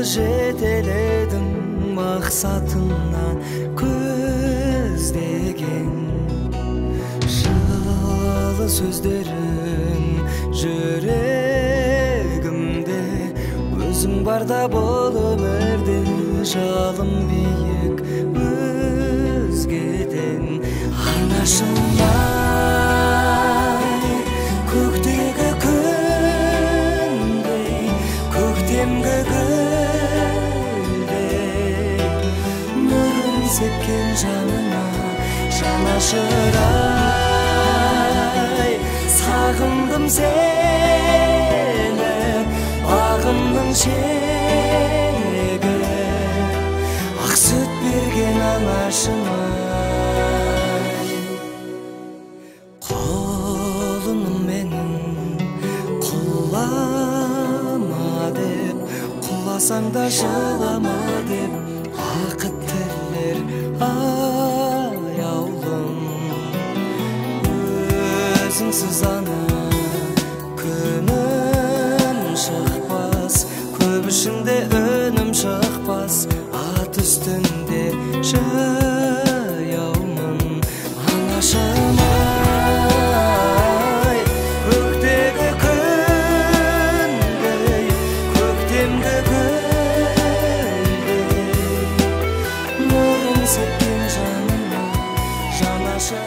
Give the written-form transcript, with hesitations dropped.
Жетеледің мақсатына көздеген. Жылы сөздерің жүрегімде, өзің барда бұл өмірде жалын биік өзгеден. Анашым ай, көктегі күндей, көктемгі гүлдей, нұрын сепкен жаныма жанашыр ай. Сағындым сені, бағымның шегі, ақ сүт берген анашым ай. Құлыным менің, құлама деп, құласаң да жылама деп, бақыт тілер аяулым. Өзіңсіз ана күнім шықпас, көп ішінде үнім шықпас, ат үстінде жаяумын. Анашым ай, көктегі күндей, көктемгі гүлдей, нұрын сепкен жаныма жанашыр.